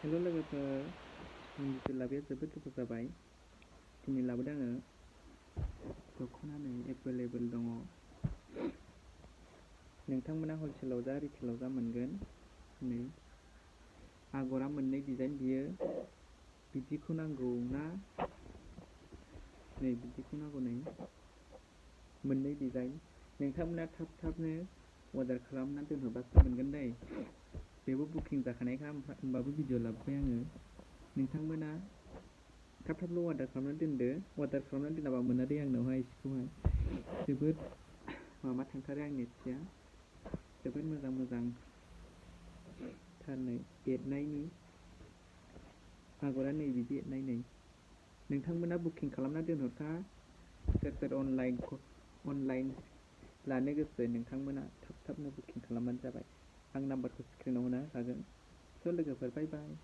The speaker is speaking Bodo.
हेल' लोगोफोर, जितु लाबोया जोबोद गोबाव जाबाय। दिनै लाबोदों आङो दख'ना नै एभेलेबेल दङ। नोंथांमोना हलसेलाव जा रिटेलाव जा मोनगोन। नै आगरा मोननै डिजाइन, बियो बिदिखौ नांगौ ना नै बिदिखौ नांगौ। नै मोननै डिजाइन, नोंथांमोना थाब थाबनो अर्डार खालामना दोनहरबासो मोनगोन दै। बेबो बुकिं जाखानायखा, होमबाबो भिडिअ लाबोबाय आङो। नोंथांमोना थाब थाबल' अर्डार खालामनानै दोनदो। अर्डार खालामनानै दोनाबा मोना दे आंनावहाय सिखौहाय। जोबोद माबा थांथारो आंनि सिया, जोबोद मोजां मोजां थार। नै एरनायनि आगरा नै बिदि एरनाय। नै नोंथांमोना बुकिं खालामना दोनहरखा। सोर सोर अनलाइन लानो गोसो, नोंथांमोना थाब थाबनो बुकिं खालामबानो जाबाय। आं नाम्बारखौ स्क्रिनाव होना होखागोन। स' लोगोफोर, बाय बाय।